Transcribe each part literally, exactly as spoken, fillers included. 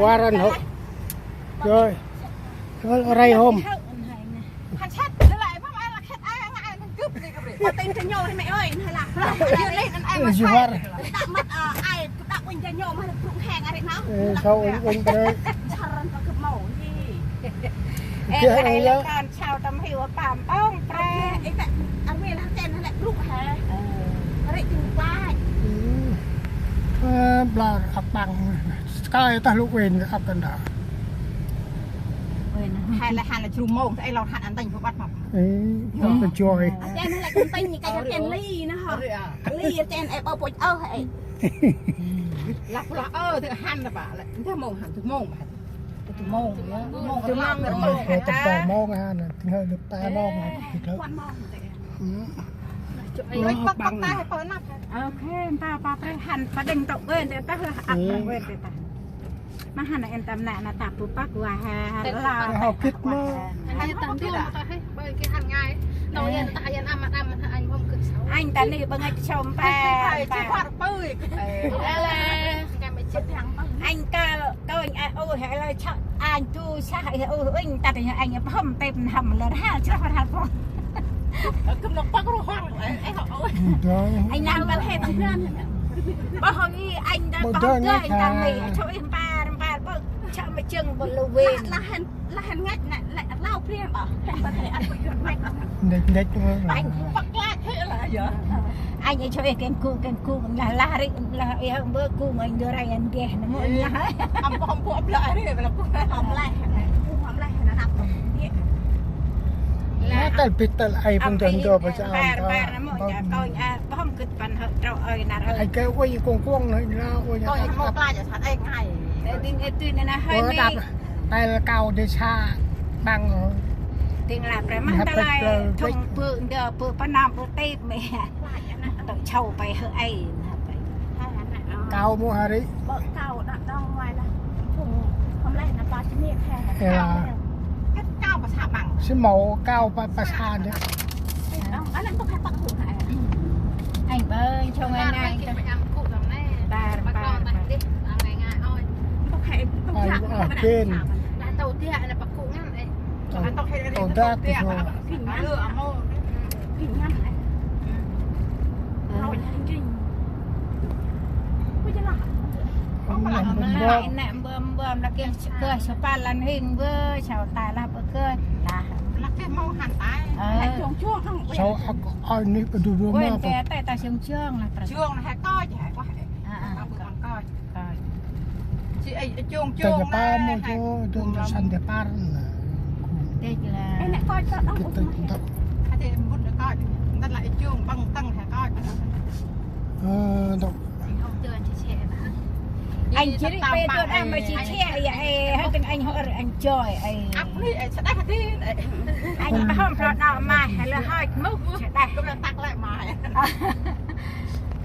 Waran hô. Rồi. Rai hôm. Hăn sat, lơ lai, mâm ai la khét ai, ngai, ngai, gâp ni, gâp ni. Pă tên cho nhau thì mẹ ơi, hay là, dưa lên ăn ai mà sai. Đạp măt, à, ai, đạp quên cho nhau mà rụng hàng ai đấy nào. Ê, sao anh, anh đây? Sao răng có gâp màu gì? Em kia là hay em lắm. Là con sao tâm hiu pam pong, pre. Ê, ê, ăn mì là tên là rụng hả? Ờ. Rị chừng quay. Ừ. Ơ, bla ăp păng. Sekali tah lŭ wên ăp kăn đa. Wên. Hai là, hai là chru mông, ai lọt hăn ăn tênh phô băt mâm. Ê, ơ, bơh joi. Ăn tênh là ăn tênh, cái ăn tênh li nă hŏ. Ơ, rị à. Li ăn tênh, ê, bơ pôch ơ, ê. Lah, lah, ơ, tơ hăn lah, bă, lah. Tơ mông hăn, tơ mông, bă. Tơ mông, tơ mông, tơ mông, tơ mông, tơ mông, hăn, tơ hơi lŭp ta mông, tơ hơi. Ê. Ê, băk, băk tay, pơ năp. Ôkê, nta pa pre hăn, pa đêng tŏ quên, tơ tah, ăp quên, tơ tah. Mă hăn, en tâm nă, nă tăp bu păk wa ha, ha, la, hao kit mơ. Anh ta ndu mă ta he, bơi ke hăn ngai. Nau yên ta yên amat amat anh bơm kơ sau. Anh ta ni bơngai chom pa, pa. Anh ka, kơ anh, ôi, hay là anh du sa, hay, ôi, anh ta thì anh bơm tep hăm lơ ha, chơ ha po. Kơm nŏk păk ruh hŏng, ê, ê, hŏ, ôi. Anh nang băl he tăm ngan. Bơ hŏng i, anh ta bơ hŏng gơi, anh ta mê, chô i mpar, mpar, bơ, chơ ma chưng, bơ lơ wên. Lah, lah hăn, lah hăn ngăch nă, lah, lao priam, bơ. Hăn bơ he, ăn bơ yun ngăch. Ngăch, ngăch, ngăch. Anh băk lach he lah, yơ. Anh ê chô ê keng ku, keng ku, lah, lah ri, lah ê hŏng bơ ku, ngơi ndơ rai ăn geh, nă mô, lah. Hăm, hăm bơ bla ri, bla ku. Hăm lah, hăm lah, nă năp. Lah, tal bit tal ai pun tuan tuan baca. Bar, bar, nă mô, ya, kau, ya, paham kut pan hơ, trâu ơi, nar ơi. Ai kơ ôi kuông kuông nă, lah ôi. Kau yang mau pelajar, saat ai ngai. Ê, ding ê tui nă, nă, hơi mi. Tal kau dê sa, băng. Ding lah, pre măng ta lai, thong bơ, ndơ bơ, pa nam bơ tep mê. Tơ chau pe hơ ai, nă pe. Kau mu hari. Bơ kau đă đong mai lah. Phung hôm lai nă pa chini khe. Ê lah. Kau pa sa băng. Si mâu kau pa, pa sa nă. Đong, anh ăn bơ khe păk bu khe. Anh bơ, chong anh ngai. Bar, bar, bar. Bar, bar. Tau dia, nă păk ku ngăn, ê. Tau, tau dak tu so. Nă bơm bơm. Nă bơm bơm, nă keh keh, sa pa lan hing bơ, sa ta lah bơ keh, lah. Ơ. Sau ak oi ni bơ du du ma. Keh, ta, ta siung siung lah, terus. Siung lah, he koj, he koj. Ơ, ơ. Koj. Koj. Si ai, ai chông chông. Tê pa mô chô, chông chông săn tê par nă. Tê lah. Ê, nă koj tơ đong. Tê tê. Ate mbun nă koj. Ntât lah ai chông băng tăng he koj. Ơ, đong. Anh chỉ pe tuan ăn mà chia sẻ, ya, ê, hơi tin anh hơ, anh joy, ê. Ăp ni, ê, sa đah tin, ê. Anh pa hom pro đo mai, hay là hơi múc, sa đah. Kơm lah tăk lĕ mai.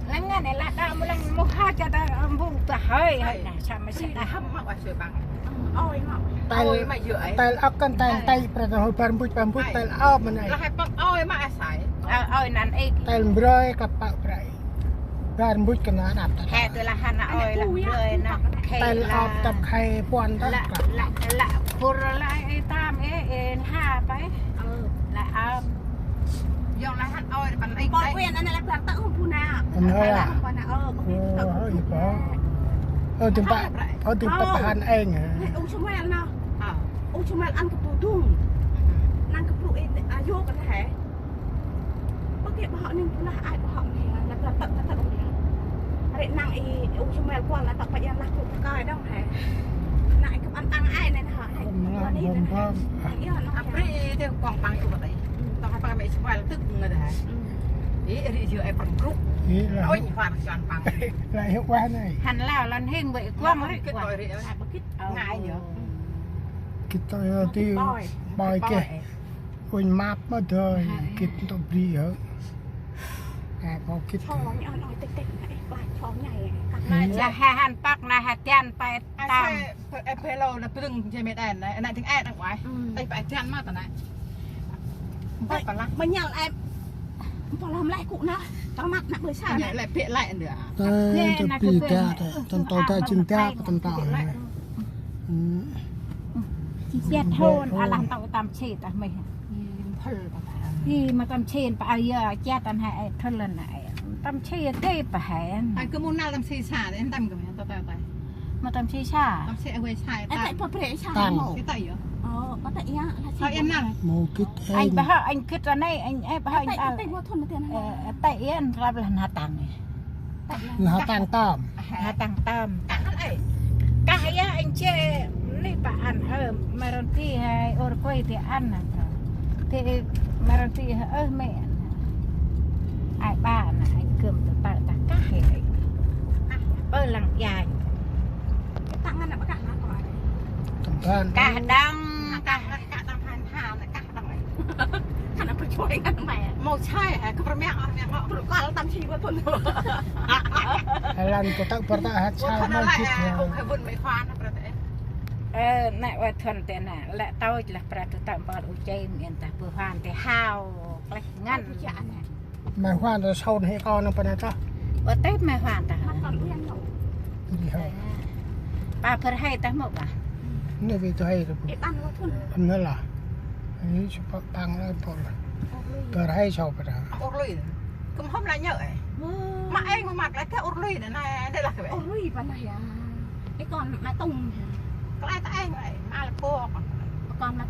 Lăng ngăn ê lah đo mô lăng mô ha cha ta, ơ, mbung ta hơi, hơi nă, sa ma sa đah. Hăm mă wa sui băng. Ôi mă. Ôi mă yơ ai. Tal ăp kăn tal tay, pra ta hơi bar mbuch, bar mbuch, tal ăp mă nai. Lah hai păk ôi mă asai. Ơ, ôi năn ê. Tal mbrơi, kăp păk brơi. Bar mbuch kăn nă đăp ta. He tơ lah hăn nă ôi lah mbrơi nă. Tal ăp tăp khay puăn ta. Lah, lah, lah, khur lah ê tam ê, ê, ha pai. Ơ. Lah ăp. Yong lah hăn ôi, păn êng. Pô, pô, anh, anh, anh, păn tơ, ơ, bu na. Păn ơi à? Păn ơi, ơ, pô, pô. Ơ, ding pă, ơ, ding pă hăn êng hả? Nê, u Samuel nă. Ơ. U Samuel ăn kơ bu dung. Năng kơ bu ê, a, yô kơ hả? Pă kê bă hŏ ning bu lah, ai bă hŏ ning, nă păn tơ, păn tơ. Rê năng ê, u Samuel kuăl nă tơ pă yang lah bu kơ kai dong hả? Nă ê kơ ăn tăng ai nê hả? Hăn lah, bơm bơm. Apri ê, tê kuang păng ê u kơ tê. Tong hăn păng mê Samuel tŭk ngă hả? Ê, ri jơ ai păng krŭk. Ê, lah. Ôi, nhị khoa mă chon păng. Lah, hiu kuah nai. Hăn lao lăn hêng bơi kuang ri kuah. Kit ôi ri. Lah, bơ kit. Ngai yơ. Kit ôi ti bơi kê. Ôi, map mă dơi. Kit tŭ bri yơ. Ê, bơ kit. Chong nhai, ôi, têk têk, ê, ba chong nhai. Lah, he hăn păk nă, he tian pai tam. Ê, pê lô nă prưng jê mê đen nă, nă ding ê nă quay. Tê pă jan mă ta nă. Bơ pă lah. Mă nhăl ê. Bơ lăm leh ku nă. Tơ măt nă bơi sa nă. Leh pê leh nă. Tê, tê pê da, tê, tôm tơ da jing da, tôm tơ. Jet hôn alah tau tâm chi ta mê. Ih, ma tâm chi pa ai ya, jet tan hai ai thul lân ai. Tâm chi tê pa hai. Ai kơ mô nal tâm chi sa, em tâm kơ mê, tao tao tao. Ma tâm chi sa. Tâm chi ai sa. Ai tao pa pre sa. Tăng. Mô. Cái tao yo. Ơ, pa tao ya, la chi. Tao em nal. Mô kit. Anh ba hơ, anh kit ra này, anh, ai ba hơ, anh. Tao, tao vô thôn na tao na. Tao yên, rap lah na tăng. Lah tăng tơm. Lah tăng tơm. Kah ai. Kah ya anh chê ni pa ăn ơ, ma răng ti hai ôr quay ti ăn na. Ti ma răng ti hai ơ mê ăn. Ai ba na anh kưm tơ tơ ta kah ai. Ơ lăng ya. Tăng ăn na ba kah na ko ai. Tơm tơm. Kah đăng, kah, kah tăng han han, kah đăng ai. Khăn ăn percoi ngăn mê. Mâu sai hả, kơ permiak, permiak ngŏ. Perkol tâm chi bơ thun. Alan kơ tao perta hat sai mâu chit ya. Ơ, kơ bun mê khoan, perta. Ơ, nê wa thun tê na, lĕ tao lah perta tao mpal u chê, mien ta bơ khoan tê hao, kleh ngăn. Mê khoan tê saun he kon nâng pơ nê ta. Ơ, tê mê khoan ta hả? Ih hơ. Pa phar hai ta mâu ba. Nê vi tu hai tu. Ê, ăn lo thun. Ăn nê lah. Ih, chụp păng nê pol. Phar hai sau pa ta. Ôr lui. Kưm hôm lah nhớ ai. Mơ. Ma eng ma mak lah kơ ôr lui nê, nê, nê lah kơ. Ôr lui pa nê ya. Ê, kon ma tung. Klai ta eng ai, ma lah pok. Kon ma